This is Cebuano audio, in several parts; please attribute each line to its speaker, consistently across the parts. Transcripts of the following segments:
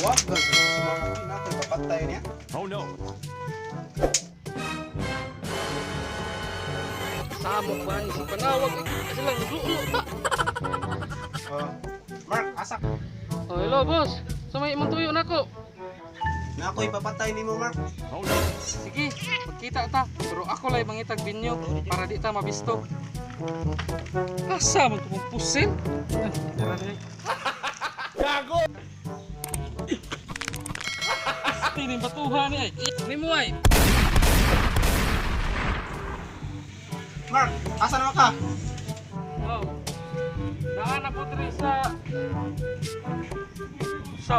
Speaker 1: Wag ba si Mark na ako'y papatay niya.
Speaker 2: Oh no.
Speaker 3: Samok ba ni si panawag eh. Sila naglulo ta.
Speaker 1: Oh. Mark, asa
Speaker 3: Oh, hello boss. Sa may imong tuyo nako.
Speaker 1: na ako'y papatay nimo, Mark.
Speaker 2: Oh no.
Speaker 3: Sige, magkita ta. Pero ako lay mangitag binyo para di ta mabisto. Asa man tumong pusil? Ay, tara diri. Gago! Tining batuhan ni ay. Nimo ay.
Speaker 1: Mark, asa naman ka?
Speaker 3: Oh. Daan ako diri sa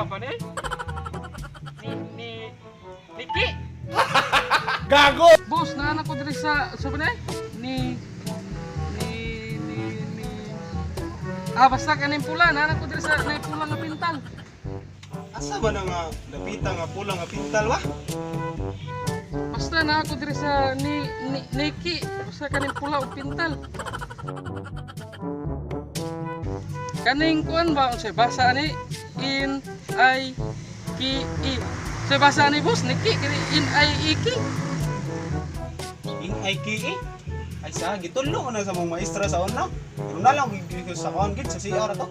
Speaker 3: pa ni? Ni Niki.
Speaker 1: Gago!
Speaker 3: Boss, naan ako diri sa pa ni? Ni ni ni ni Ah, basta kaning pula, naan ako diri sa nay pula nga pintal.
Speaker 1: Asa ba na nga dapita nga pula nga pintal wa?
Speaker 3: Basta na ako diri sa ni Niki, basta kaning pula og pintal. Kaning kuan ba unsay basa ani? N I K E. Sa basa ani boss, Niki kini N I E K.
Speaker 1: In I K E. Ay sa gitulo ko na sa mong maestra sa una. Pero na lang gid ko sa kuan gid sa CR to.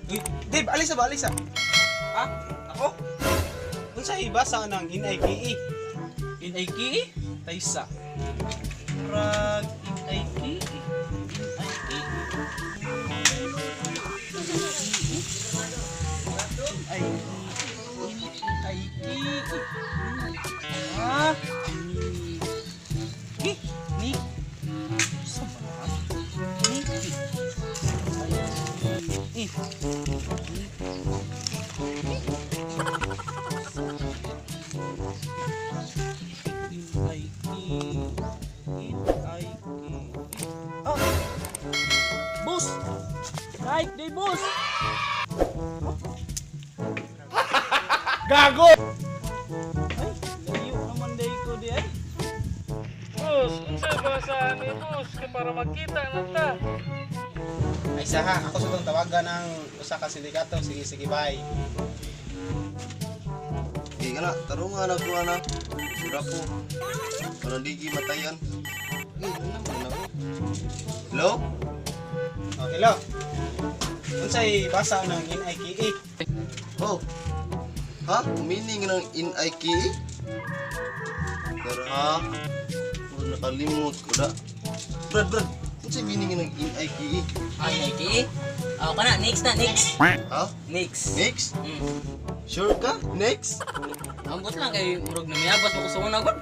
Speaker 1: Uy, Dave, alisa ba alisa? Ha? Ako? Unsa ibasa nang N I K E?
Speaker 4: N-I-K-E? Taysa. Murag N-I-K-E. N-I-K-E. N-I-K-E. Ah, ni. Ni. Sa ba? Niki. Ay, eh. N-I-K. N-I-K. Ah! Boss! Nike day, boss!
Speaker 1: Gago!
Speaker 4: Ay, layo naman day ko di ay.
Speaker 3: Boss, unsay basa ni boss kay para magkita na ta.
Speaker 1: Ay sa ha, ako sa tong tawagan ng usa ka sindikato. Sige, sige, bye.
Speaker 5: Di ka na, tarungan na ko na. Sura ko. Parang di matayan. Eh, ano naman ako? Hello?
Speaker 1: Oh, hello. Unsay basa ng N I K E?
Speaker 5: Oh. Ha? Meaning ng N-I-K-E? Pero ha? Oh, nakalimot ko da. Brad, Brad. Unsay meaning ng N-I-K-E?
Speaker 6: Ay, Nike. Oh, kana next na next.
Speaker 5: Ha?
Speaker 6: Next.
Speaker 5: Next?
Speaker 6: Mm.
Speaker 5: Sure ka? Next?
Speaker 6: Ambot lang kay murag namiyabas mo ko sa una gud.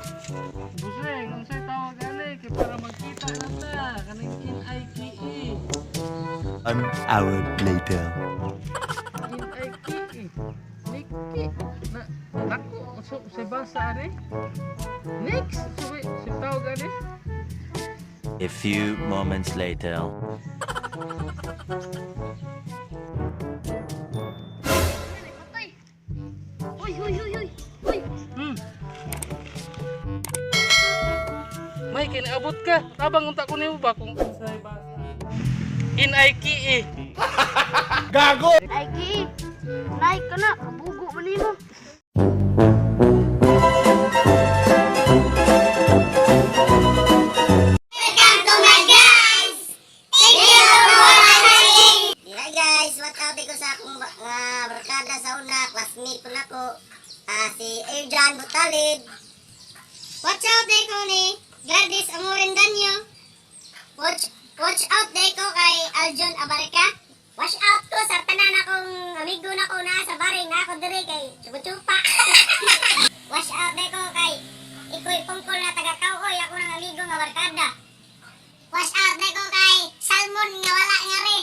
Speaker 3: Buseng, unsay tawag ani kay para magkita na ta kaning N I K E.
Speaker 7: An hour later.
Speaker 3: N I K E. Niki na nako so sa basa ani. Next, so si tawag ani.
Speaker 7: A few moments later.
Speaker 8: Patay! Uy, uy, uy, uy! Uy!
Speaker 3: May kinaabot ka. Tabang unta ko nimo ba kung unsay basa. N I K E.
Speaker 1: Gago!
Speaker 8: Ay, ki! Naik ka na! Kabugo man nimo!
Speaker 9: Welcome to my guys! Thank you for watching! Hi guys! What out ko sa akong nga barkada sa una, classmate ko nako. Ah, si Erjan Butalid. Watch out day ko ni Gladys Amorendanyo. Watch out day ko kay Aljon Abarca. Watch out ko sa tanan akong amigo nako na sa baring na ako diri kay Chupa. Watch out day ko kay Ikoy Pungkol na taga Kauoy ako ng amigo nga barkada. Watch out na ko kay Salmon nga wala nga re.